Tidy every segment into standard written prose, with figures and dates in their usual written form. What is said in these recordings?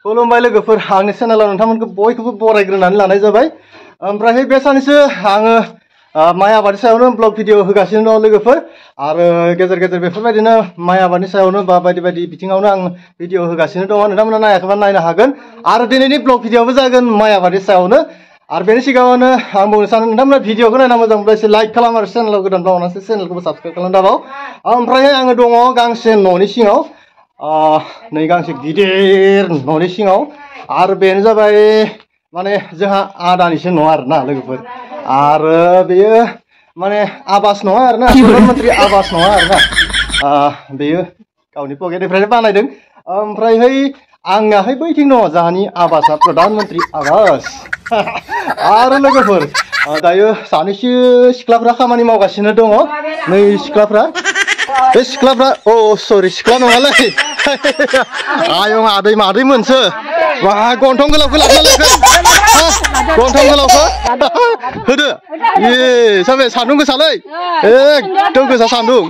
खुलुमबाय लोगोफोर आंनि चेनेलाव नोंथांमोनखौ बयखौबो बरायग्रोनानै लानाय जाबाय ओमफ्राय बे सानैसो आङो माइ आबादनि सायावनो ब्लग भिडिअ होगासिनो दं लोगोफोर आरो गेजेर गेजेर बेफोरबायदिनो माइ आबादनि सायावनो बा बायदि बायदि बिथिङावनो आं भिडिअ होगासिनो दङ नोंथांमोना नायाखैबा नायनो हागोन आरो दिनैनि ब्लग भिडिअबो जागोन माइ आबादनि सायावनो आरो बेनि सिगाङावनो आं बुंनो सानो नोंथांमोना भिडिअखौ नायना मोजां मोनब्ला एसे लाइक खालाम आरो चेनेलाव गोदान दङना चेनेलखौबो साबस्क्राइब खालाम दाबाव ओमफ्राय आङो दङ गांसे न'नि सिङाव नै गांसे गिदिर न'नि सिङाव आरो बेनो जाबाय माने जोंहा आदानिसो न' आरोना लोगोफोर आरो बेयो माने आवास नङा आरोना प्रधानमन्त्रि आवास नङा आरोना बेयो गावनि पकेटनिफ्रायनो बानायदों ओमफ्रायहाय आंनाहाय बैथिं दङ जोंहानि आवासआ प्रधानमन्त्रि आवास आरो लोगोफोर दायो सानैसो सिख्लाफ्रा खामानि मावगासिनो दङ नै सिख्लाफ्रा बे सिख्लाफ्रा सरि सिख्ला नङालै आयं आदै मादैमोनसो वा गन्थं गोलावखौ लाबोना लायगोन गन्थं गोलावखौ होदो ए साबे सान्दुं गोसालै एकदम गोसा सान्दुं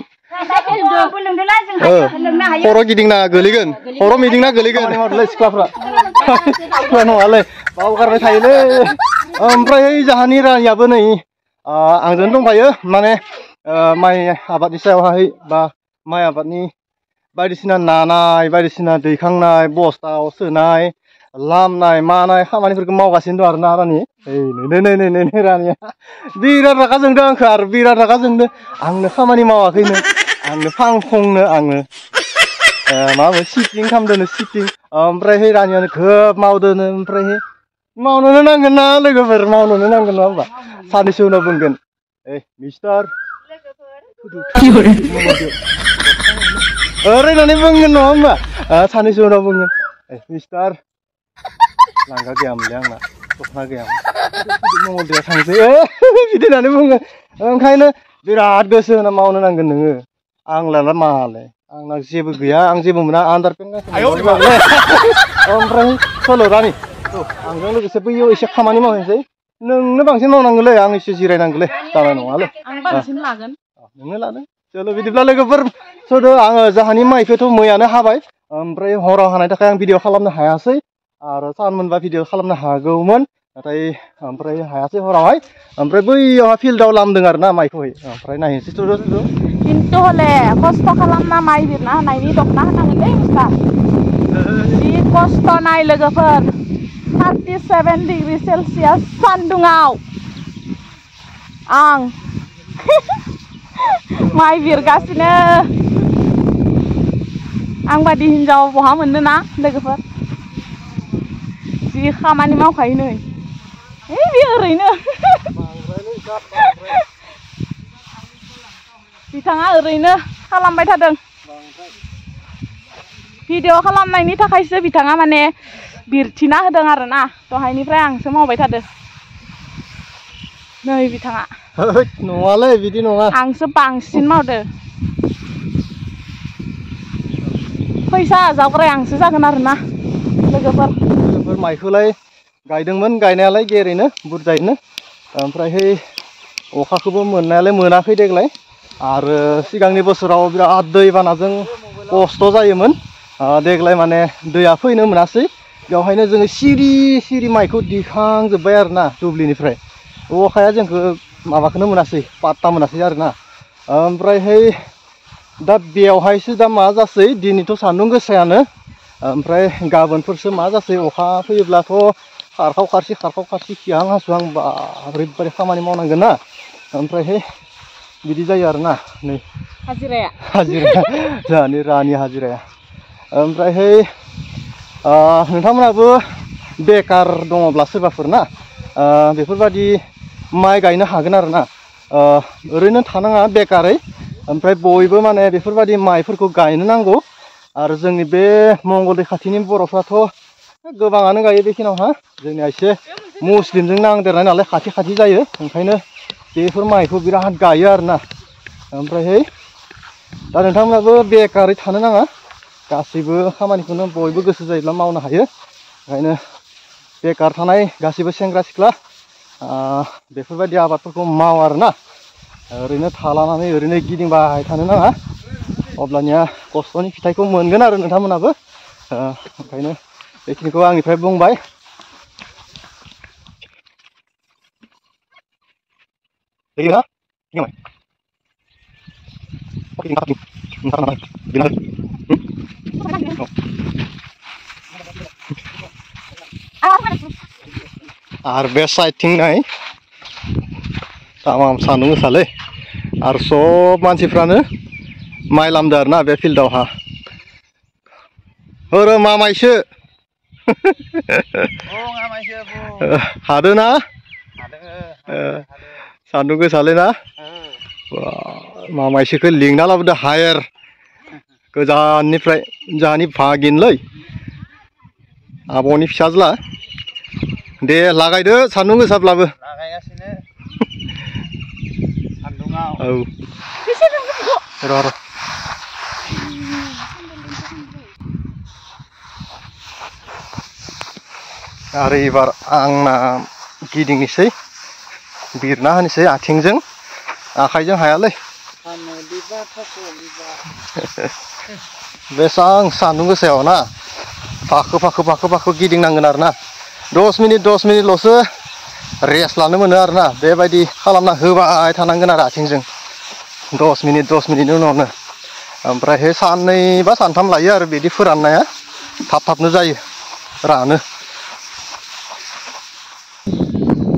खर' गिदिंना गोलैगोन खर' मिदिंना गोलैगोन सिख्लाफ्रा सिख्ला नङालै बावगारबाय थायोलै ओमफ्राय जाहानि रानियाबो नै आंजों दंफायो माने माइ आबादनि सायावहाय बा माइ आबादनि बायदिसिना नानाय बायदिसिना दैखांनाय बस्थायाव सोनाय लामनाय मानाय खामानिफोरखौ मावगासिनो दं आरोना रानि नै रानिया बिराद रागा जोंदों आंखौ आरो बिराद रागा जोंदों आंनो खामानि मावाखैनो आंनो फांफुंनो आंनो माबा सिटिं खालामदोनो सिटिं ओमफ्रायहाय रानियानो खोब मावदोनो ओमफ्रायहाय मावनोनो नांगोन ना लोगोफोर मावनोनो नांगोन नङा होमबा सानैसो उनाव बुंगोन मिस्टार ओरैनानै बुंगोन नङा होमबा सानैसो उनाव बुंगोन मिस्टार लांगा गैयामोनलै आंना दख'ना गैयामोन मंगलदैयाव थांसै बिदि होननानै बुङो ओंखायनो बिराद गोसो होना मावनो नांगोन नोङो आंलाय मालाय आंना जेबो गैया आं जेबो मोना आन्दारपेन्ट ओमफ्राय सल' रानि आंजों लोगोसे बैयाव एसे खामानि मावहैनोसै नोंनो बांसिन मावनांगौलै आं एसे जिरायनांगौलै जानाय नङालै आं बांसिन लागोन नोंनो लादो चलो बिदिब्ला लोगोफोर सदो आङो जाहानि माइखौथ' मैयानो हाबाय ओमफ्राय हराव हानाय थाखाय आं भिडिअ खालामनो हायासै आरो सान मोनबा भिडिअ खालामनो हागौमोन नाथाय ओमफ्राय हायासै हरावहाय ओमफ्राय बैयावहा फिल्डआव लामदों आरोना माइखौहाय ओमफ्राय नायनोसै खिन्थु हले खस्थ' खालामना माइ बिरना होनायनि दख'ना होनांगोनलै मिस्टार जि खस्थ' नाय लोगोफोर 37 डिग्री सेलसियास सान्दुङाव आं माइ बिरगासिनो आं बादि हिनजाव बहा मोननो ना लोगोफोर जि खामानि मावखायो नै बे ओरैनो बिथाङा ओरैनो खालामबाय थादों भिडिअ खालामनायनि थाखायसो बिथाङा माने बिरथिना होदों आरोना दहायनिफ्राय आंसो मावबाय थादों नै बिथाङा नङालै बिदि नङा आंसो बांसिन मावदो फैसा आजावग्राय आंसो जागोन आरोना लोगोफोर माइखौलाय गायदोंमोन गायनायालाय गेरेनो बुरजायैनो ओमफ्रायहाय अखाखौबो मोननायालाय मोनाखै देग्लाय आरो सिगांनि बोसोराव बिराद दैबानाजों खस्थ' जायोमोन देग्लाय माने दैया फैनो मोनासै बेवहायनो जोङो सिरि सिरि माइखौ दिखांजोब्बाय आरोना दुब्लिनिफ्राय अखाया जोंखौ माबाखौनो मोनासै पात्ता मोनासै आरोना ओमफ्रायहाय दा बेवहायसो दा मा जासै दिनैथ' सान्दुं गोसायानो ओमफ्राय गाबोनफोरसो मा जासै अखा फैयोब्लाथ' खारखाव खारसि खिहां हासुहां ओरैबायदि खामानि मावनांगोन ना ओमफ्रायहाय बिदि जायो आरोना नै हाजिराया जोंहानि रानि हाजिराया ओमफ्रायहाय नोंथांमोनाबो बेकार दङब्ला सोरबाफोर ना बेफोरबायदि माइ गायनो हागोन आरोना ओरैनो थानाङा बेकारै ओमफ्राय बयबो माने बेफोरबायदि माइफोरखौ गायनो नांगौ आरो जोंनि बे मंगलदै खाथिनि बर'फ्राथ' गोबाङानो गायो बेखिनियावहा जोंनिया एसे मुस्लिमजों नांदेरनाय नालाय खाथि जायो ओंखायनो बेफोर माइखौ बिराद गायो आरोना ओमफ्रायहाय दा नोंथांमोनाबो बेकारै थानो नाङा गासैबो खामानिखौनो बयबो गोसो जायोब्ला मावनो हायो ओंखायनो बेकार थानाय गासैबो सेंग्रा सिख्ला बेफोरबायदि आबादफोरखौ माव आरोना ओरैनो थालानानै ओरैनो गिदिंबाय थानो नाङा अब्लानिया खस्थ'नि फिथाइखौ मोनगोन आरो नोंथांमोनाबो ओंखायनो बेखिनिखौ आंनिफ्राय बुंबाय देना गमाय ओके नोंथां नोंथां बेना आरो बे साइडथिं नाय तामाम सान्दुं गोसालै आरो सब मानसिफ्रानो माइ लामदो आरोना बे फिल्डआवहा ओरो मामायसो हादोना सान्दुं गोसालै ना मामायसोखौ लिंना लाबोदो हायेर गोजाननिफ्राय जाहानि भागिनलै आब'नि फिसाज्ला दे लागायदो सान्दुं गोसाब्लाबो लागायगासिनो सान्दुङाव औ र' आरो एबार आंना गिदिंनोसै बिरना होनोसै आथिंजों आखाइजों हायालै बेसां सान्दुं गोसायाव ना फाखो फाखो फाखो फाखो गिदिंनांगोन आरोना 10 मिनिटल'सो रेस्ट लानो मोनो आरोना बेबायदि खालामना होबाय थानांगोन आरो आथिंजों 10 मिनिटनि उनावनो ओमफ्राय साननै बा सानथाम लायो आरो बिदि फोराननाया थाब थाबनो जायो रानो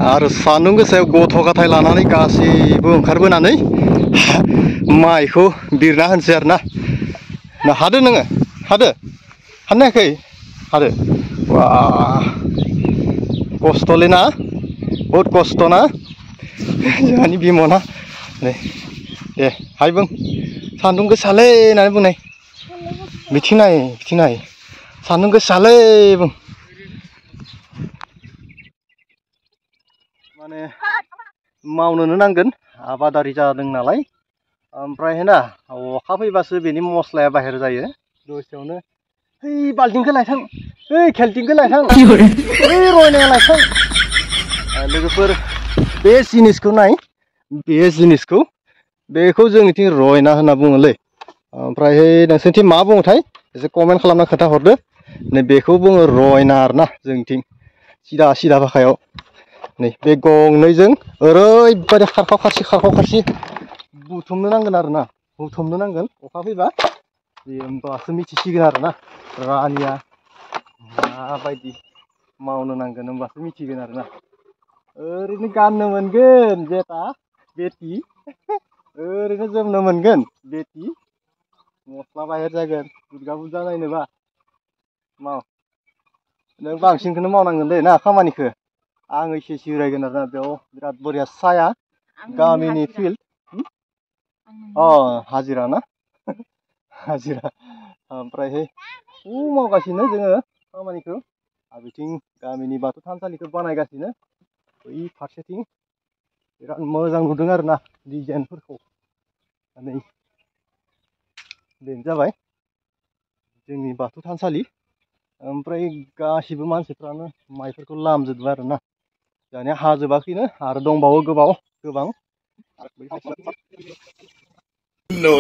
आरो सान्दुं गोसायाव गथ' गथाय लानानै गासैबो ओंखारबोनानै माइखौ बिरना होनोसै आरोना हादो नोङो हादो हानो हायाखै हादो वा खस्थ'लै ना बहुद खस्थ' ना जोंहानि बिमना नै दे हाय बुं सान्दुं गोसालै होननानै बुंनाय बिथिं नाय सान्दुं गोसालै बुं माने मावनोनो नांगोन आबादारि जादों नालाय ओमफ्राय ना अखा फैबासो बेनि मस्लाया बाहेर जायो दसेयावनो है बाल्टिंखौ लायथां ओइ खेलटिंखौ लायथां ओइ रयनाया लायथां लोगोफोर बे जिनिसखौ नाय बे जिनिसखौ बेखौ जोंनिथिं रयना होनना बुङोलै ओमफ्राय नोंसोरनिथिं मा बुङोथाय एसे कमेन्ट खालामना खोन्थाहरदो नै बेखौ बुङो रयना आरोना जोंनिथिं सिदा भाखायाव नै बे गंनैजों ओरैबायदि खारखाव खारसि बुथुमनो नांगोन आरोना बुथुमनो नांगोन अखा फैबा बे होमबासो मिथिसिगोन आरोना रानिया माबायदि मावनो नांगोन होमबासो मिथिगोन आरोना ओरैनो गाननो मोनगोन बेटि ओरैनो जोमनो मोनगोन बेटि मस्ला बाहेर जागोन बुरजा नायनोबा माव नों बांसिनखौनो मावनांगोन दे ना खामानिखौ आं एसे जिरायगोन आरोना बेयाव बिराद बरिया साया गामिनि फिल्ड हाजिरा ना हाजिरा ओमफ्रायहाय मावगासिनो जोङो खामानिखौ आरो बिथिं गामिनि बाथौ थानसालिखौ बानायगासिनो बै फारसेथिं बिराद मोजां नुदों आरोना डिजाइनफोरखौ नै बेनो जाबाय जोंनि बाथौ थानसालि ओमफ्राय गासिबो मानसिफ्रानो माइफोरखौ लामजोबबाय आरोना दानिया हाजोबाखैनो आरो दंबावो गोबां No